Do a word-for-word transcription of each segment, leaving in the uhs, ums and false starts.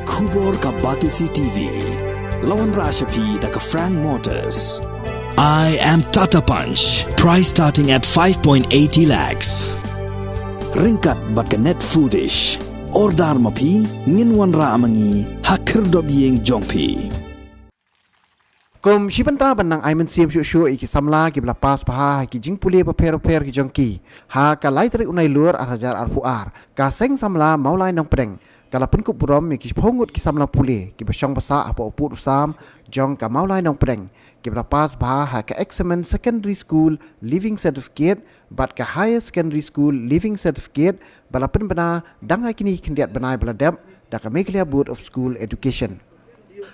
Khubor ka Batesi T V. La wanrah sha phi da ka Frank Motors. I am Tata Punch. Price starting at five point eighty lakhs. Ryngkat bad ka Net Foodish. Order ma phi, ngin wanrah ma ngi ha khyrdop ïing jong phi. Kum shi bynta ban nang ai mynsiem shuh shuh ïa ki samla kiba la pass bha ha ki jingpule bapher bapher ki jong ki, ha ka lai tarik u Nailur ar hajar arphew ar, ka Seng Samla Mawlai Nongpdeng ka la pynkup burom ïa ki shiphew ngut ki samla pule kiba shong ba sah hapoh u pud u sam jong ka Mawlai Nongpdeng, kiba la pass bha ha ka Examen Secondary School Leaving Certificate bad ka Higher Secondary School Leaving Certificate ba la pynbna dang ha kine ki khyndiat bnai ba la dep da ka Meghalaya Board of School Education.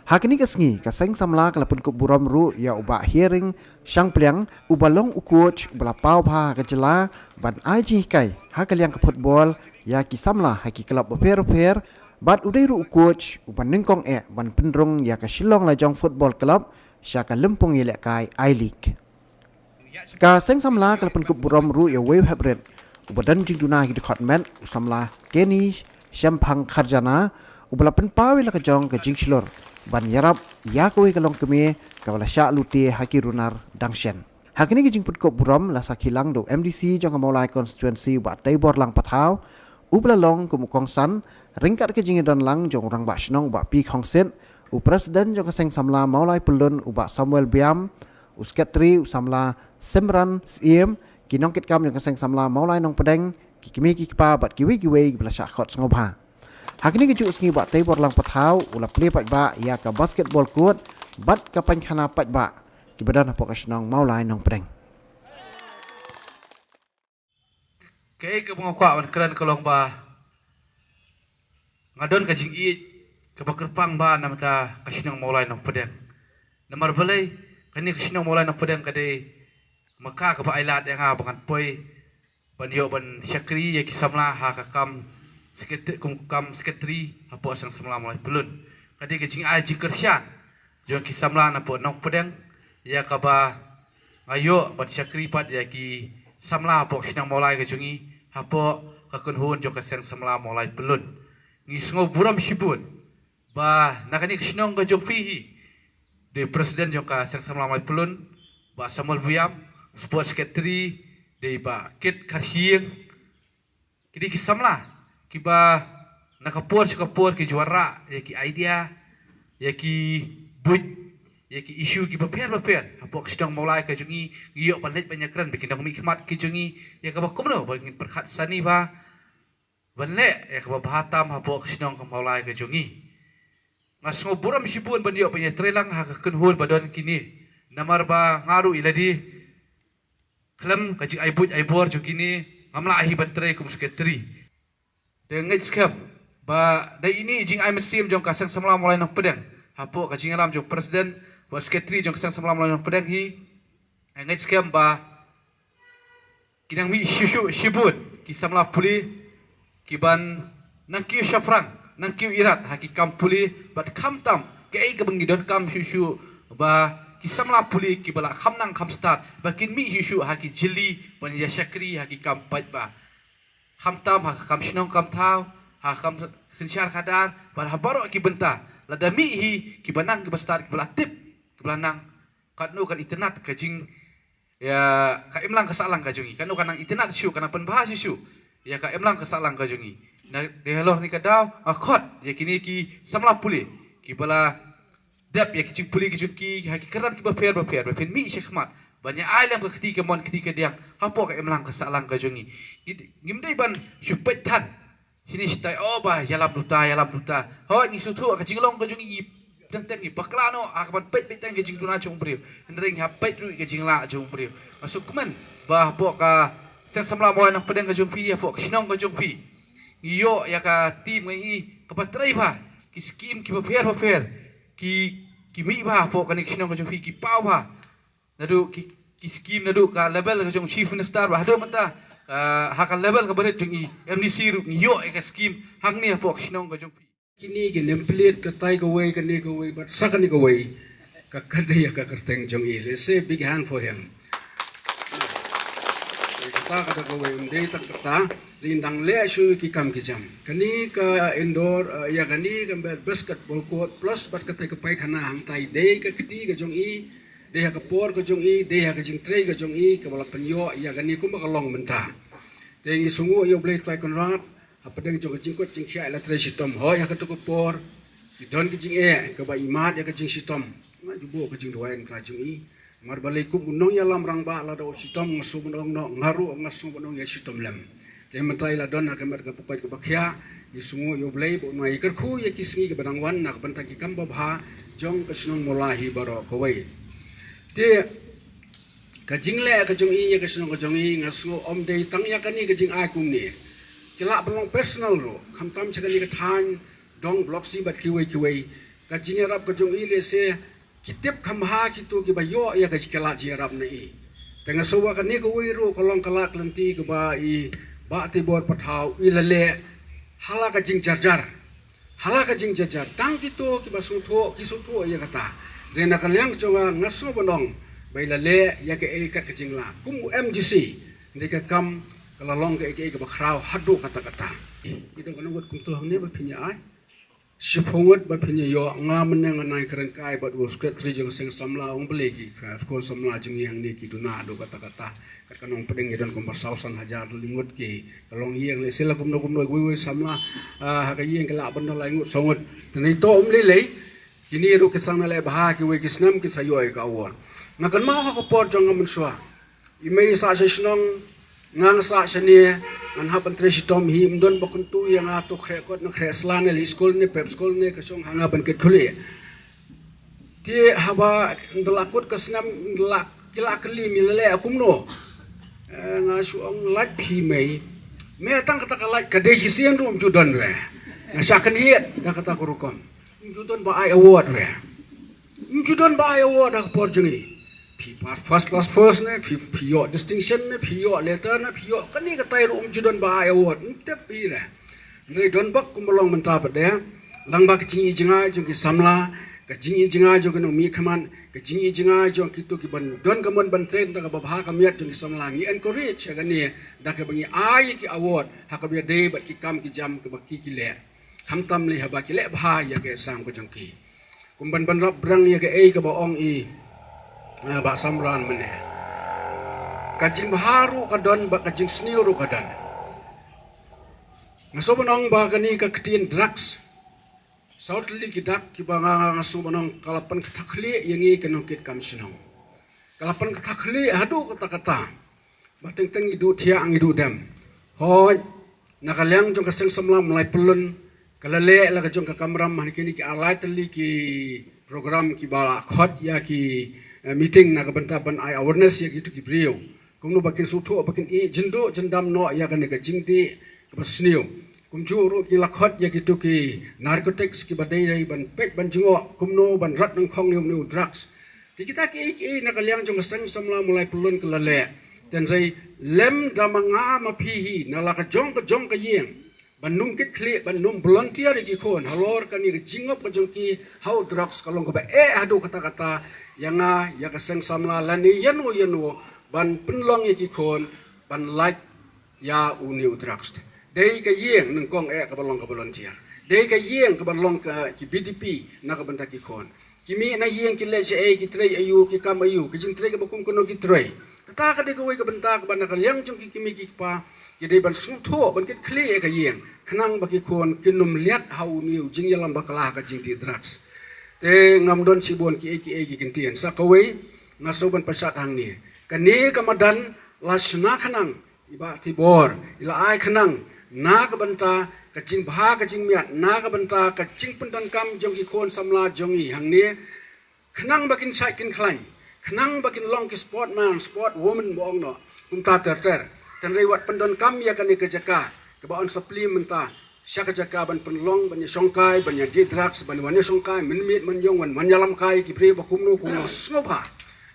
Ha kane ka sngi, ka Seng Samla ka la pynkup burom ruh ïa u Bah Hearing Shangpliang, uba long u coach uba la paw bha ha ka jylla ban ai jinghikai ha ka liang ka football ïa ki samla ha ki club bapher bapher, bad u dei ruh u coach uba nyngkong eh ban pynrung ïa ka Shillong Lajong Football Club sha ka lympung ïalehkai I-League. Ka Seng Samla ka la pynkup burom ruh ïa uwei u heprit uba don jingduna ha ki dkhot met, u samla Kenny Shemphang Kharjana, uba la pynpaw ïa la ka jong ka jingshlur ban ïarap ïa kawei ka longkmie kaba la shah lute ha ki runar dang shen. Ha kane ka jingpynkup burom la sakhi lang da u M D C jong ka Mawlai Constituency, u Bah Teibor Lang Pathaw, uba la long kum u kongsan ryngkat ka jingïadon lang jong u Rangbah Shnong, u Bah P Khongsit, u President jong ka Seng Samla Mawlai Pyllun, u Bah Samuel Biam, u Secretary, u samla Simran Syiem, ki nongkitkam jong ka Seng Samla Mawlai Nongpdeng, ki kmie ki kpa bad kiwei kiwei kiba la shah khot sngewbha. Ha kane kajuh ka sngi, u Bah Teibor Lang Pathaw u la plie paidbah ïa ka basketball court bad ka painkhana paidbah kiba don hapoh ka shnong Mawlai Nongpdeng. Kaei kaba nga kwah ban kren ka long ba nga don ka jingïeit kaba kyrpang bha na ka bynta ka shnong Mawlai Nongpdeng. Namar balei? Kane ka shnong Mawlai Nongpdeng ka dei ka maka kaba ailad ïa nga ba ngan poi ban ïoh ban shakri ïa ki samla ha ka kam secretary, kum kam secretary hapoh Seng Samla Mawlai Pyllun. Ka dei ka jingai jingkyrshan jong ki samla na hapoh Nongpdeng, ïa kaba nga ïoh ban shakri pat ïa ki samla hapoh shnong Mawlai ka jong ngi, hapoh ka kynhun jong ka Seng Samla Mawlai Pyllun. Ngi sngew burom shibun ba na kane ka shnong ka jong phi hi, dei president jong ka Seng Samla Mawlai Pyllun, Bah Samuel Biam, sports secretary, dei Bah Kit Kharshiing, ki dei ki samla kiba na ka por sha ka por ki ju wanrah ïa ki idea, ïa ki buit, ïa ki issue kiba pher ba pher hapoh ka shnong Mawlai ka jong ngi. Ngi ïoh ban leit ban ïakren bad ki nongmihkhmat ki jong ngi ïa kaba kumno ba ngin pyrkhat sani bha ban leh ïa kaba bha tam hapoh ka shnong ka Mawlai ka jong ngi. Nga sngew burom shibun ban ïoh ban ïatreilang ha ka kynhun ba don kine, namar ba nga ruh ïa lade khlem ka jingai buit ai bor jong kine ngam lah hi ban trei kum secretary. Te ngeit skhem ba da ine i jingai mynsiem jong ka Seng Samla Mawlai Nongpdeng hapoh ka jingïalam jong president bad secretary jong ka Seng Samla Mawlai Nongpdeng hi, ngeit skhem ba ki nang mih shisha shibun ki samla pule kiban nang kiew shaphrang, nang kiew irat ha ki kam pule, bad khamtam kaei kaba ngi donkam shuh shuh ba ki samla pule kiba la kham nang kham stad ba kin mih shuh shuh ha ki jylli ban ïa shakri ha ki kam paidbah. Khamtam ha ka kam shnong kam thaw, ha ka kam synshar khadar, bad ha baroh ki bynta. Lada mih hi kiba nang kiba stad, kiba la tip, kiba la nang, katno kan itynnad ka jing ïa ka imlang ka sahlang ka jong ngi, katno kan nang itynnad shuh, kan nang pynbha shuh shuh ïa ka imlang ka sahlang ka jong ngi. Na dei halor kane ka daw nga khot ïa kine ki samla pule kiba la dep ïa ki jingpule ki jong ki ha ki kyrdan kiba pher ba pher, ba phin mih shakhmat ban ïa ai lem ka kti kamon kti kadiang hapoh ka imlang ka sahlang ka jong ngi. Ngi, ngim dei ban shu peit than shini shatai, oh, ba ïalam duta, ïalam duta. Hooid, ngi sngewthuh ka jinglong ka jong ngi, teng teng ngi bakla noh ha kaban peit beit tang ka jingduna jong u briew. Hynrei ngi hap peit ruh ka jinglah jong u briew. Nga sngewkmen ba hapoh ka Seng Samla Mawlai Nongpdeng ka jong phi, hapoh ka shnong ka jong phi, ngi ïoh ïa ka team ngi hi kaba trei bha, ki skim kiba pher ba pher ki, ki mih bha hapoh kane ka shnong ka jong phi, ki paw bha. Naduh ki, ki skim naduh ka level ka jong chief minister bad haduh mynta, ah, ha ka level kaba rit jong i M D C ruh ngi ïoh ïa ka skim hangne hapoh ka shnong ka jong phi. Kine ki name plate katai kawei, kane kawei bad sa kane kawei, ka, ka dei ïa ka kyrteng jong i. Let's say big hand for him. Ta ka da kawei, ym dei tang kata, rin dang leh shuh ki kam ki jam. Kani ka indoor, eh, ïa kani ka ba-, basketball court plus bad kata ka paikhana hangtai dei ka kti ka jong i, dei ha ka por ka jong i, dei ha ka jingtrei ka jong i, kaba la pynïoh ïa kani kumba ka long mynta. Te ngi sngewnguh ïa U Blei Trai Kynrad, hapdeng jong ka jingkoit jingkhiah i la trei shitom. Hooid ha kato ka por ki don ka jingeh kaba i mad ïa ka jingshitom. Nga ju buh ka jingduwai na ka jong i. Namar balei kum u nongïalam rangbah lada u shitom nga sngewbha ban ong noh, nga ruh nga sngewbha ban ong ïa shitom lem. Te mynta i la don ha ka met ka pyrkhat kaba khia, ngi sngewnguh ïa U Blei ba un ïa kyrkhu ïa ki sngi kiba dang wan na ka bynta ki kam babha jong ka shnong Mawlai hi baroh kawei. Te ka jingleh ka jong i ïa ka shnong ka jong i, nga sngew ym dei tang ïa kane ka jingai kumne. Ki lah ban long personal ruh, khamtam sha kane ka thaiñ, dong Block C bad kiwei kiwei. Ka jingïarap ka jong i lehse ki tip kham bha kito kiba ïoh ïa ka jingkhlad jingïarap na i. Te nga sngew ba kane kawei ruh ka long ka lad ka lynti kaba i Bah Tibor Pathaw i la leh ha la ka jingjarjar. Ha la ka jingjarjar, tang kito kiba sngewthuh, ki sngewthuh ïa kata. Te na ka liang jong nga, nga sngewbha ban ong ba i la leh ïa kaei kat ka jinglah. Kum u M D C, dei ka kam ka la long kaei kaei kaba khraw haduh katta katta. I dang ka nongot kumto hangne ba phin ïa ai. Shiphew ngut ba phin ïa ïoh, nga mynne nga nang kren kai bad u secretary jong ka seng samla, ong balei ki ka khun samla jong ngi hangne ki duna haduh katta katta. Kat ka nongpdeng ngi don kumba saw san hajar tylli ngut ki, ka long ïing lehse la kumno kumno, wei wei samla, ah, ha ka ïing ki lah ban don lai ngut saw ngut. Te ngi to ym lei lei, kine ruh ki sdang na leh bha, kiwei ki snem kin sa ïoh ïa ka award. Nga kynmaw ha ka por jong nga mynshuwa, i mei i sah sha shnong, nga nga sah shane, ngan hap ban trei shitom hi, ym don ba kyntu ïa nga, to khreh kot na khreh sla ne leit skul ne pep skul ne ka shong ha nga ban kit khlieh. Te haba nda la kut ka snem, nda la, ki la kylli me la leh kumno. Eh, nga shu ong lait phi mei. Me tang kata ka lait ka dei shisien ruh ym ju don re. Nga shah kynhied da kata ka rukom. Ym ju don ba ai award re. Ym ju don ba ai award ha ka por jong i. Phi pass first class first ne, phi, phi ïoh distinction ne, phi ïoh letter ne, phi ïoh kane katai ruh ym ju don ba ai award. Ym tip hi re. Hynrei don bok kumba long mynta pat de, lang ba ka jingïohi jngai jong ki samla, ka jingïohi jngai jong ki nongmihkhmat, ka jingïohi jngai jong kito kiban don ka mon ban trei na kaba bha ka miat jong ki samla, ngi encourage ïa kane da kaba ngi ai ki award ha kaba ïadei bad ki kam ki jam kaba ki, ki leh. Khamtam lei haba ki leh bha ïa ka sam ka jong ki. Kum ban ban rap brang ïa kaei kaba ong i, eh, Bah Samran mynne. Ka jingbha ruh ka don bad ka jingsniew ruh ka don. Nga sngewbha ban ong ba kane ka ktien drugs, saw tylli ki dak kiba nga, nga sngewbha ban ong ka la pynkthah khlieh ïa ngi ki nongkitkam shnong. Ka la pynkthah khlieh haduh katta katta. Ba teng teng ngi duh thiah ngi duh dem. Hooid, na ka liang jong ka seng samla Mawlai Pyllun, ka la leh la ka jong ka kamram ha kine ki ar lai tylli ki program kiba la khot ïa ki, eh, meeting na ka bynta ban ai awareness ïa kito ki briew. Kumno ba kin sngewthuh, ba kin ïeh jynduh jyndam noh ïa kane ka jingdih kaba sniew. Kumjuh ruh ki la khot ïa kito ki narcotics kiba dei dei ban peit ban jngoh, kumno ban rat nyngkong ïa une u drugs. Te kita kiei kiei na ka liang jong ka seng samla Mawlai Pyllun ka la leh. Hynrei lem da ma nga ma phi hi, na la ka jong ka jong ka ïing, ban nym kit khlieh, ban nym volunteer ïa ki khun halor kane ka jingngop ka jong ki ha u drugs ka long kaba eh haduh katta katta ïa nga, ïa ka seng samla lane ïano ïano ban pynlong ïa ki khun ban lait ïa une u drugs. Dei ka ïing nyngkong eh kaba long ka volunteer. Dei ka ïing kaba long ka ki B D P na ka bynta ki khun. Ki mih na ïing ki leit shaei, ki trei aïu, ki kam aïu, ki jingtrei kaba kum kano ki trei. Kata ka dei kawei ka bynta kaba na ka liang jong ki kmie ki kpa ki dei ban sngewthuh, ban kit khlieh ïa ka ïing khnang ba ki khun kin nym lait ha une u jingïalam bakla ha ka jingdih drugs. Te ngam don shibun kiei kiei ki kyntien, sa kawei nga sngewbha ban pynshad hangne. Kane ka madan la shna khnang i Bah Tibor, i la ai khnang na ka bynta ka jingbha ka jingmiat, na ka bynta ka jingpyndonkam jong ki khun samla jong i hangne, khnang ba kin shait kin khlaiñ, khnang ba kin long ki sportman, sportwoman ba ong noh, kumta ter ter. Hynrei wat pyndonkam ïa kane ka jaka kaba yn sa plie mynta sha ka jaka ban pynlong, ban ïa shongkai, ban ïa dih drugs, ban wan ïa shongkai mynmiet mynïong, wan wan ïalam kai ki briew ba kumno kumno. Sngewbha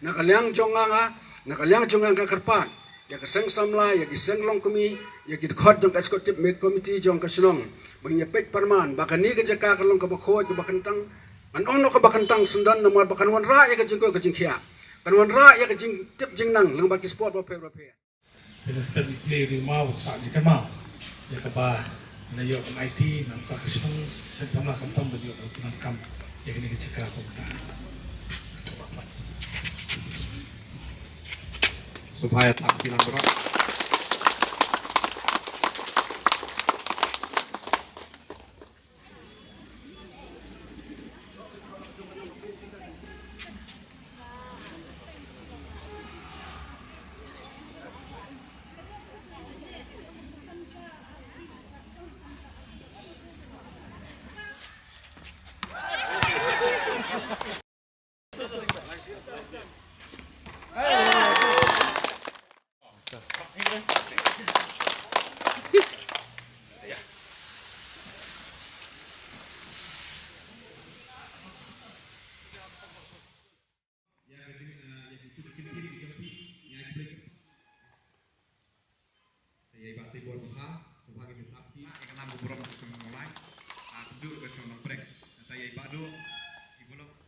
na ka liang jong nga, na ka liang jong nga ka kyrpad ïa ka seng samla, ïa ki seng longkmie, ïa ki dkhot jong ka executive committee jong ka shnong, ban ïa peit pyrman ba kane ka jaka kan long kaba khuid kaba kyntang. Ngan ong noh kaba kyntang syndon namar ba kan wanrah ïa ka jingkoit ka jingkhiah, kan wanrah ïa ka jingtip jingnang lyngba ki sport bapher bapher. Minister i plie ri ma u sa ji kama. Ïa kaba na ïoh ban aiti nangta ka shnong seng samla khamtam ban ïoh ban pyndonkam ïa kane ka jaka kumta. Sngewbha ïa thap kti lang baroh. Te ïa i Bah Tibor Bha, sngewbha ki bynta phi, ïa ka nam ka burom ka shnong Mawlai, ah, kumjuh ka shnong Nongprek. Te ïa i Bah Duh, i Bah Lok. Ïa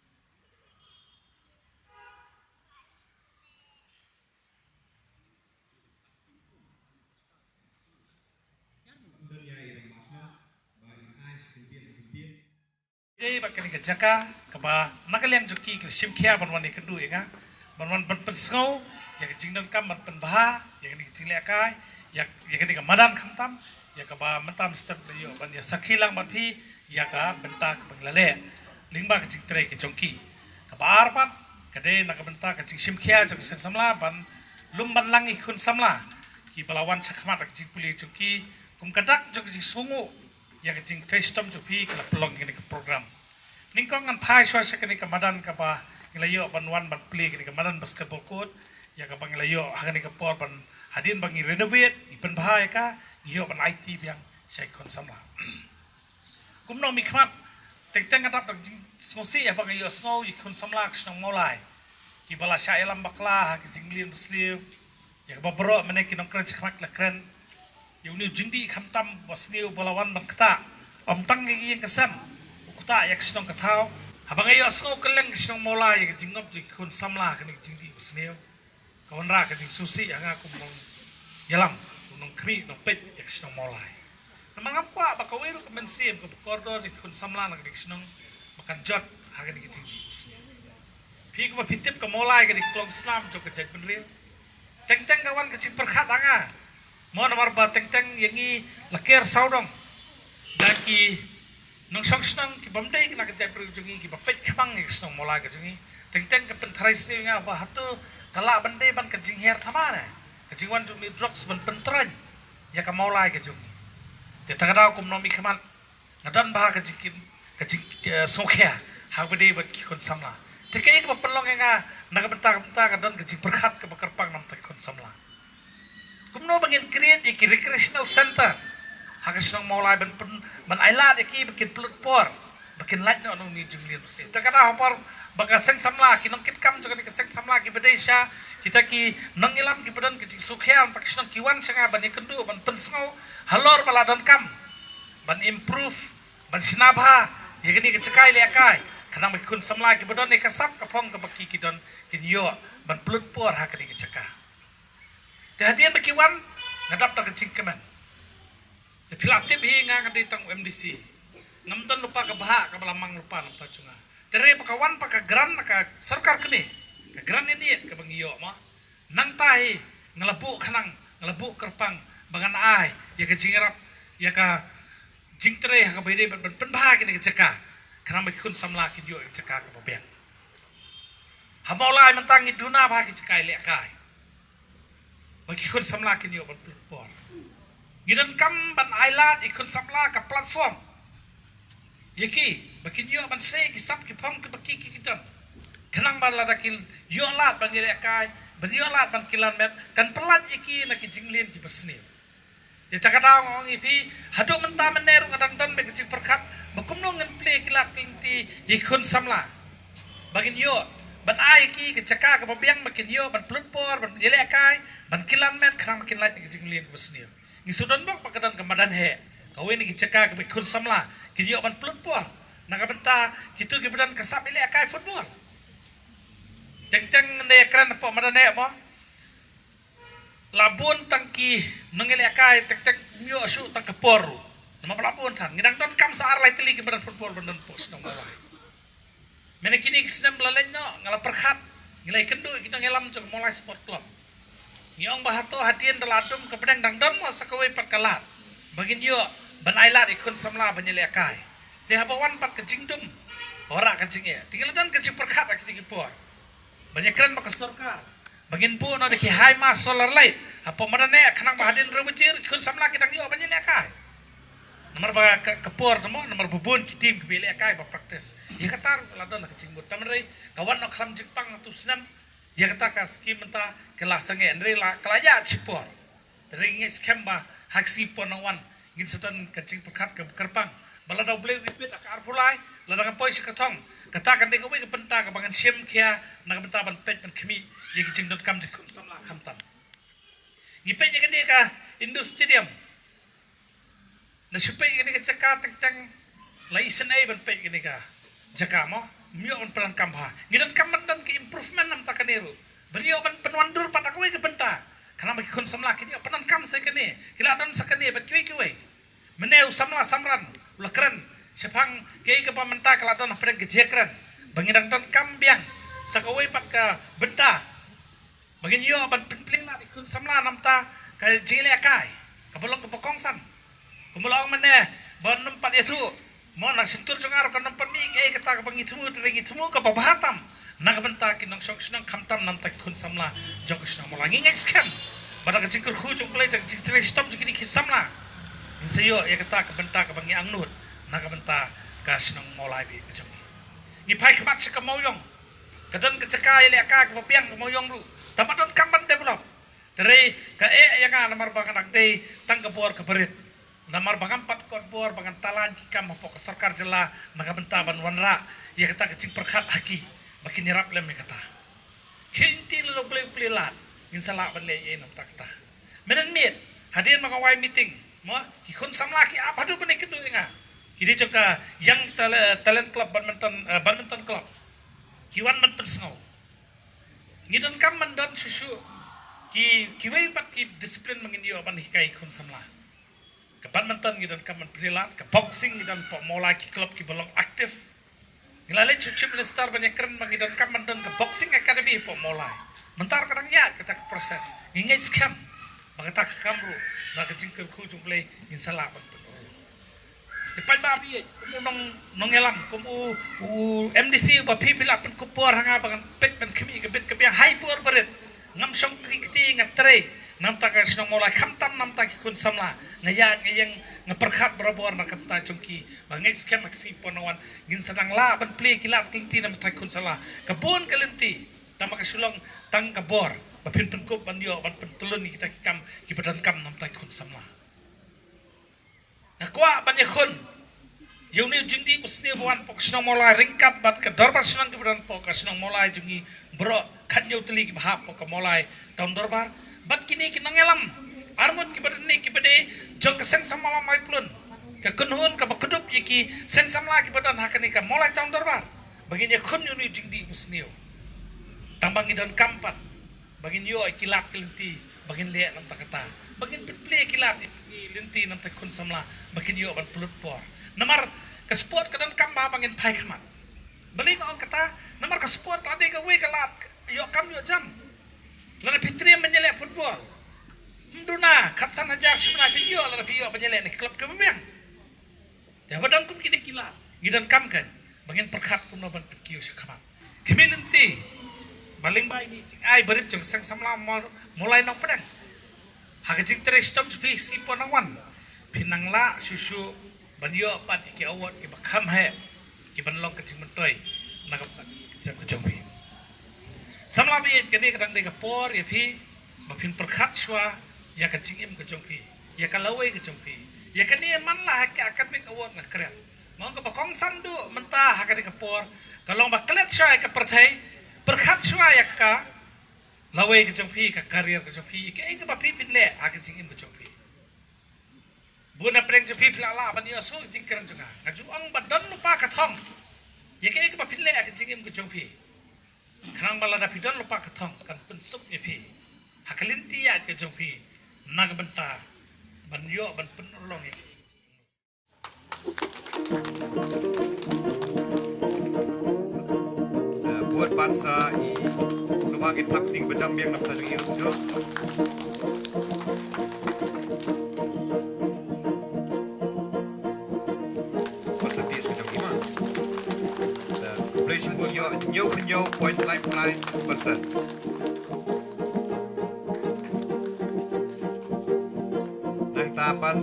i Bah Duh, ïa i Bah Lok. Dei bad kane ka jaka kaba na ka liang jong ki ki la shim khia ban wan ïakynduh ïa nga, ban wan ban pynsngew ïa ka jingdonkam, ban pynbha ïa kane ka jinglehkai, ïa, ïa kane ka madan khamtam, ïa kaba mynta mynstep la ïoh ban ïa sakhi lang bad phi ïa ka bynta kaba ngi la leh lyngba ka jingtrei ka jong ki. Kaba ar pat ka dei na ka bynta ka jingshim khia jong ka seng samla ban lum ban lang ïa ki khun samla kiba la wan shakhmat ha ka jingpule jong ki kum ka dak jong ka jingsngewnguh ïa ka jingtrei shitom jong phi ka la pynlong ïa kane ka program. Nyngkong ngan phai shuwa sha kane ka madan kaba ngi la ïoh ban wan ban plie, kane ka madan basketball court, ïa kaba ngi la ïoh ha kane ka por ban, hadien ba ngi renovate, ngi pynbha ïa ka, ngi ïoh ban aiti biang sha ki khun samla. Kumno mynkhmat, teng teng nga dap da ka jingsngewsih ïa ba nga ïohsngew ïa ki khun samla ka shnong Mawlai kiba la shah ïalam bakla ha ka jinglien basniew, ïa kaba baroh mynne ki nongkren shakhmat ki la kren ïa une u jingdih khamtam basniew ba la wan ban ktah. Ym tang ïa ka ïing ka sem, u ktah ïa ka shnong ka thaw. Haba nga ïohsngew kylleng ka shnong Mawlai ïa ka jingngop jong ki khun samla ha kane ka jingdih basniew, ka wanrah ka jingsngewsih ha nga kum u nongïalam, u nongkhmih, u nongpeit ïa ka shnong Mawlai. Namar ngam kwah ba kawei ruh ka mynsiem kaba kordor jong ki khun samla na kane ka shnong ba kan jot ha kane ka jingdih basniew. Phi kumba phi tip, ka Mawlai ka dei ka klongsnam jong ka jaitbynriew. Teng teng ka wan ka jingpyrkhat ha nga, mo, namar ba teng teng ïa ngi la ker sawdong da ki nongshong shnong ki bym dei na ka jaitbynriew jong ngi kiba peit khmang ïa ka shnong Mawlai ka jong ngi. Teng teng ka pyntharai sniew ïa nga ba hato ka lah ban dei ban ka jinghiar thma ne ka jingwan jong une u drugs ban pyntroiñ ïa ka Mawlai ka jong ngi. Te ta ka daw kumno mynkhmat nga don bha ka jingkim, ka jing, eh, sngewkhia ha kaba dei bad ki khun samla. Te kaei kaba pynlong ïa nga na ka bynta, ka bynta ka don ka jingpyrkhat kaba kyrpang na bynta ki khun samla. Kumno ba ngin create ïa ki recreational center ha ka shnong Mawlai ban pyn, ban ailad ïa ki ba kin pynlut por, ba kin lait noh na une u jinglien basniew. Te ka dei ha por ba ka seng samla, ki nongkitkam jong kane ka seng samla kiba dei sha kita ki nongïalam kiba don ka jingsngewkhia na ka shnong ki wan sha nga ban ïakynduh, ban pynsngew halor ba la donkam ban improve, ban shna bha ïa kane ka jaka ïalehkai, khnang ba ki khun samla kiba don ïa ka sap ka phong kaba ki, ki don, kin ïoh ban pynlut por ha kane ka jaka. Te hadien ba ki wan, nga dap da ka jingkmen. Te phi la tip hi, nga ka dei tang u M D C, ngam don lypa ka bhah kaba la mang lypa na ka bynta jong nga. Te hynrei ba ka wan pat ka grant na ka sorkar kmie, ka grant in aid kaba ngi ïoh ma, nangta hi nga la buh khnang, nga la buh kyrpang ba ngan ai ïa ka jingïarap, ïa ka jingtrei ha kaba ïadei bad ban pynbha kane ka jaka, khnang ba ki khun samla kin ïoh ïa ka jaka kaba biang. Ha Mawlai mynta ngi duna bha ki jaka ïalehkai ba ki khun samla kin ïoh ban pynlut por. Ngi donkam ban ailad ïa ki khun samla ka platform ïa ki ba kin ïoh ban sei ki sap ki phong kiba ki, ki, ki don, khnang ba lada kin ïoh lad ban ïalehkai, ban ïoh lad ban kylla met, kan pynlait ïa ki na ki jinglien kiba sniew. Te ta ka daw nga ong ïa phi, haduh mynta mynne ruh nga dang don bad ka jingpyrkhat ba kumno ngin plie ki lad ki lynti ïa ki khun samla ba kin ïoh ban ai ïa ki ka jaka kaba biang ba kin ïoh ban pynlut por, ban ïalehkai, ban kylla met, khnang ba kin lait na ki jinglien kiba sniew. Ngi shu don bok ba ka don ka madan heh, kawei na ki jaka kaba ki khun samla kin ïoh ban pynlut por na ka bynta kito kiba don ka sap ïalehkai football. Teng teng ne kren hapoh madan eh mo. La bun tang ki nongïalehkai, teng teng ym ïoh shuh tang ka por ruh. Namar ba la bun than. Ngi dang donkam sa ar lai tylli ki madan football ban don hapoh shnong Mawlai. Mynne kine ki snem ba la leit noh, nga la pyrkhat, ngi la ïakynduh ïa ki nongïalam jong ka Mawlai Sport Club. Ngi ong ba hato hadien da la dum ka pdeng dang don mo sa kawei pat ka lad ba ngin ïoh ban ai lad ïa ki khun samla ban ïalehkai. Te haba wan pat ka jingdum, wanrah ka jingeh. Te ngi la don ka jingpyrkhat ha kine ki por ban ïakren bad ka sorkar ba ngin buh noh da ki high mast solar light hapoh madan eh, khnang ba hadien hynriew baje ruh ki khun samla ki dang ïoh ban ïalehkai. Namar ba ka, ka por te mo, namar ba bun ki team kiba ïalehkai ba practice. Ïa kata ruh la don ka jingmut. Te hynrei ka wan noh khlam jingpang ha tu snem. Ïa kata ka skim mynta ka la sangeh, hynrei la, ka la ïaid shipor. Te hynrei ngi ngeit skhem ba ha ka sngi por nang wan ngin sa don ka jingpyrkhat kaba kyrpang. Ba lada U Blei u ibit ha ka arphew lai, lada nga poi sha ka thong, kata kan dei kawei ka bynta kaba ngan shim khia na ka bynta ban peit ban khmih ïa ki jingdonkam jong ki khun samla khamtam. Ngi peit ïa kane ka indoor stadium. Na shu peit ïa kane ka jaka teng teng la isynei ban peit ïa kane ka jaka mo. Ym ïoh ban pyndonkam bha. Ngi donkam ban don ka improvement na bynta kane ruh. Ban ïoh ban pynwandur pat ha kawei ka bynta. Khnang ba ki khun samla kin ïoh pyndonkam sa ïa kane. Ki la don sa kane bad kiwei kiwei. Mynne u samla Samran u la kren shaphang kaei kaba mynta ka la don hapdeng ka jingkren ba ngi dang donkam biang sa kawei pat ka bynta ba ngin ïoh ban pynplie lad ïa ki khun samla na bynta ka jingïalehkai kaba long kaba kongsan. Kumba la ong mynne ba ym pat ïathuh mo, na shyntur jong nga ruh kan ym pat mih kaei kata kaba ngi thmu, te ngi thmu kaba bha tam na ka bynta ki nongshong shnong khamtam na bynta ki khun samla jong ka shnong Mawlai. Ngi ngeit skhem ba da ka jingkyrkhu jong U Blei, da ka jingtrei shitom jong kine ki samla, ngin sa ïoh ïa kata ka bynta kaba ngi angnud na ka bynta ka shnong Mawlai ba ïeit ka jong ngi. Ngi phai khmat sha ka Mawïong. Ka don ka jaka ïalehkai kaba biang ka Mawïong ruh. Tangba donkam ban develop. Te hynrei ka eh ïa nga namar ba nga dang dei tang ka bor kaba rit. Namar ba ngam pat kot bor ba ngan tylli ki kam hapoh ka sorkar jylla na ka bynta ban wanrah ïa kata ka jingpyrkhat ha ki ba kin ïarap lem ïa kata. Khie lynti lada U Blei u plie lad ngin sa lah ban leh ïa na bynta kata. Mynhynnin miet hadien ba nga wai meeting mo, ki khun samla ki ap haduh ban ïakynduh ïa nga. Ki dei jong ka Young Tal-, Talent Club Badminton, eh, Badminton Club. Ki wan ban pynsngew. Ngi donkam ban don shuh shuh ki, kiwei pat ki discipline ba ngin ïoh ban hikai ki khun samla. Ka badminton ngi donkam ban plie lad, ka boxing ngi don hapoh Mawlai ki club kiba long active. Ngi la leit sha u Chief Minister ban ïakren ba ngi donkam ban don ka boxing academy hapoh Mawlai. Mynta ruh ka dang ïaid kata ka process. Ngi ngeit skhem ba kata ka kam ruh da ka jingkyrkhu jong U Blei ngin sa lah ban pynurlong. Te paidbah ba ïeit, kum u nong, nongïalam, kum u, u M D C uba phi, phi la pynkup bor ha nga ba ngan peit ban khmih ka bit ka biang ha i por ba rit. Ngam shong kti kti, nga trei na bynta ka shnong Mawlai khamtam na bynta ki khun samla. Nga ïaid nga ïeng, nga pyrkhat barabor na ka bynta jong ki. Ba ngeit skhem ha ka sngi por nang wan ngin sa dang lah ban plie ki lad ki lynti na bynta ki khun samla. Ka bun ka lynti, tangba ka shu long tang ka bor ba phin pynkup ban ïoh ban pyntlun ïa kita ki kam kiba donkam na bynta ki khun samla. Nga kwah ban ïakhun ïa une u jingdih basniew ba wan hapoh ka shnong Mawlai ryngkat bad ka dorbar shnong kiba don hapoh ka shnong Mawlai jong ngi baroh, khathynñiew tylli kiba hap hapoh ka Mawlai Town Dorbar bad kine ki nongïalam arngut kiba don ne kiba dei jong ka Seng Samla Mawlai Pyllun, ka kynhun kaba kdup ïa ki seng samla kiba don ha kane ka Mawlai Town Dorbar, ba ngin ïakhun ïa une u jingdih basniew. Tangba ngi donkam pat ba ngin ïoh ïa ki lad ki lynti ba ngin leh na bynta kata, ba ngin pynplie ïa ki lad ki lynti na bynta ki khun samla ba kin ïoh ban pynlut por. Namar ka sport ka donkam ba, ba ngin phai khmat. Balei nga ong kata? Namar ka sport la dei kawei ka lad ïoh kam ïoh jam. Lada phi triem ban ïaleh football, ym duna khatsan hajar shi bnai phin ïoh lada phi ïoh ban ïaleh na ki club kiba biang. Te haba don kum kine ki lad, ngi donkam kan ba ngin pyrkhat kumno ban pynkiew sha khmat. Khmih lynti ba lyngba ine i jingai barit jong Seng Samla Maw-, Mawlai Nongpdeng, ha ka jingtrei shitom jong phi ha ka sngi por nang wan, phin nang lah shuh shuh ban ïoh pat ïa ki award kiba kham heh, kiban long ka jingmyntoi na ka bynta ka sem ka jong phi. Samla ba ïeit, kane ka dang dei ka por ïa phi ba phin pyrkhat shuwa ïa ka jingim ka jong phi, ïa ka lawei ka jong phi. Ïa kane man la ha ka academic award nga kren. Nga ong kaba kongsan duh mynta ha kane ka por ka long ba klet shuwa ïa ka pyrthei, pyrkhat shuwa ïa ka lawei ka jong phi, ka career ka jong phi, ïa kaei kaba phi phin leh ha ka jingim ka jong phi. Bun na pdeng jong phi phi la lah ban ïohsngew ka jingkren jong nga. Nga ju ong ba don lypa ka thong ïa kaei kaba phin leh ha ka jingim ka jong phi. Khnang ba lada phi don lypa ka thong kan pynsuk ïa phi ha ka lynti ïaid ka jong phi na ka bynta ban ïoh ban pynurlong ïa phi. Buat ban sa i suba ki thap ting bajam biang na pynjang i rup jong. Percentage ka jong i ma. Play shi buat ïoh hynñiew hynñiew point lai lai percent. Nangta pat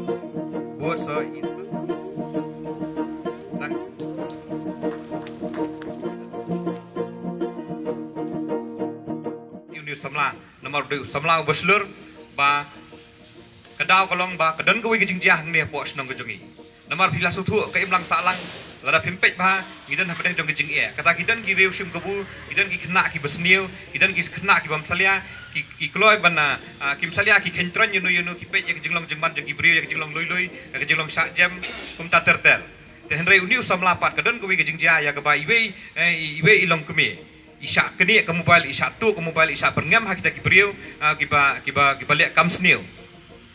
buat sa i nang. Uni u samla namar u dei u samla uba shlur ba ka daw ka long ba ka don kawei ka jingjia hangne hapoh shnong ka jong i. Namar phi la sngewthuh ka imlang sahlang lada phim peit bha ngi don hapdeng jong ka jingeh. Kata ki don ki riew shim kabu, ki don ki khynnah kiba sniew, ki don ki khynnah kibym salia, ki, ki kloi ban, ah, ah, kim salia ki khein troiñ ïano ïano, ki peit ïa ka jinglong jingman jong ki briew, ïa ka jinglong lui lui, ïa ka jinglong shah jem, kumta ter ter. Te hynrei uni u samla pat ka don kawei ka jingjia ïa kaba iwei, eh, iwei i longkmie i shah knieh ka mobile, i shah tuh ka mobile, i shah pyrngem ha kita ki briew, ah, kiba, kiba, kiba leh kam sniew.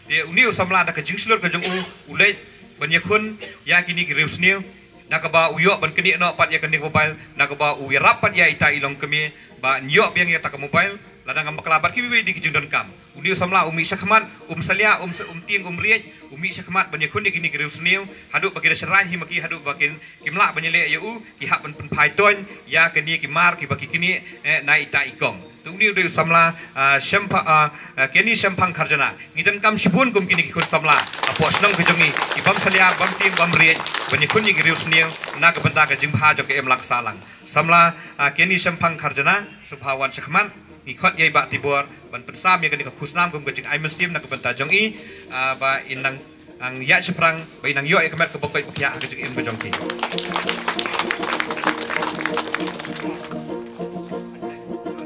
Te uni u samla da ka jingshlur ka jong u, u leit ban ïakhun ïa kine ki riew sniew, da kaba u ïoh ban knieh noh pat ïa kane ka mobile, da kaba u ïarap pat ïa ita i longkmie ba yn ïoh biang ïa kata ka mobile, lada ngam bakla bad kiwei de ki jingdonkam. Uni u samla u mih shakhmat, um salia, um sa-, um tieng, um riej, u mih shakhmat ban ïakhun ïa kine ki riew sniew, haduh ba ki da shynraiñ hi ma ki, haduh ba kin, kim lah ban ïaleh ïa u, ki hap ban pynphai toiñ ïa kine ki mar kiba ki knieh, eh, na ita i kong. Te uni u dei u samla, ah, Shempa-, ah, ah, Kenny Shemphang Kharjana. Ngi donkam shibun kum kine ki khun samla hapoh shnong ka jong ngi, kibym salia, bym tieng, bym riej, ban ïakhun ïa ki riew sniew na ka bynta ka jingbha jong ka imlang sahlang. Samla, ah, Kenny Shemphang Kharjana, sngewbha wan shakhmat. Ngi khot ïa i Bah Tibor ban pynsam ïa kane ka khusnam kum ka jingai mynsiem na ka bynta jong i, ah, ba in nang, nang ïaid shaphrang, ba in nang ïoh ïa ka met kaba koit ba khiah ha ka jingim ka jong ki.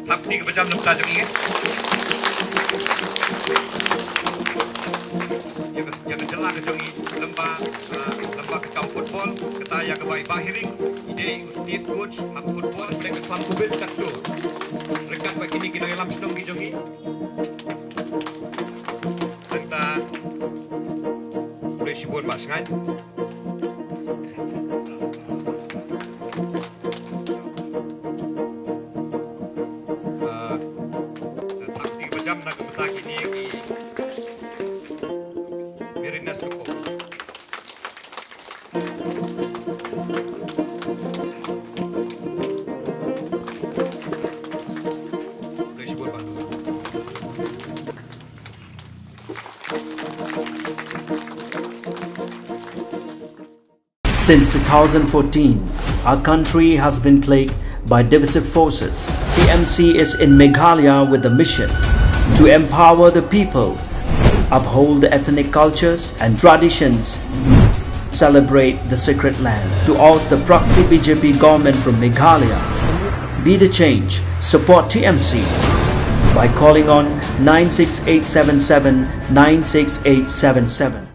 Thap kti kaba jam na ka bynta jong i. Ïa ka, ïa ka jylla ka jong i lem bad, ah, lem bad ka kam football, kata ïa kaba i Bah Hiring i dei u state coach ha ka football, ka klam kubit katto. Ryngkat bad kine ki nongïalam shnong ki jong i. Nangta u dei shibun Bah Shngain. Ah, thap kti kaba jam na ka bynta kine ki Mariners ka pok. Since two thousand fourteen, our country has been plagued by divisive forces. T M C is in Meghalaya with the mission to empower the people, uphold the ethnic cultures and traditions, celebrate the sacred land. To oust the proxy B J P government from Meghalaya, be the change, support T M C by calling on nine six eight seven seven nine six eight seven seven.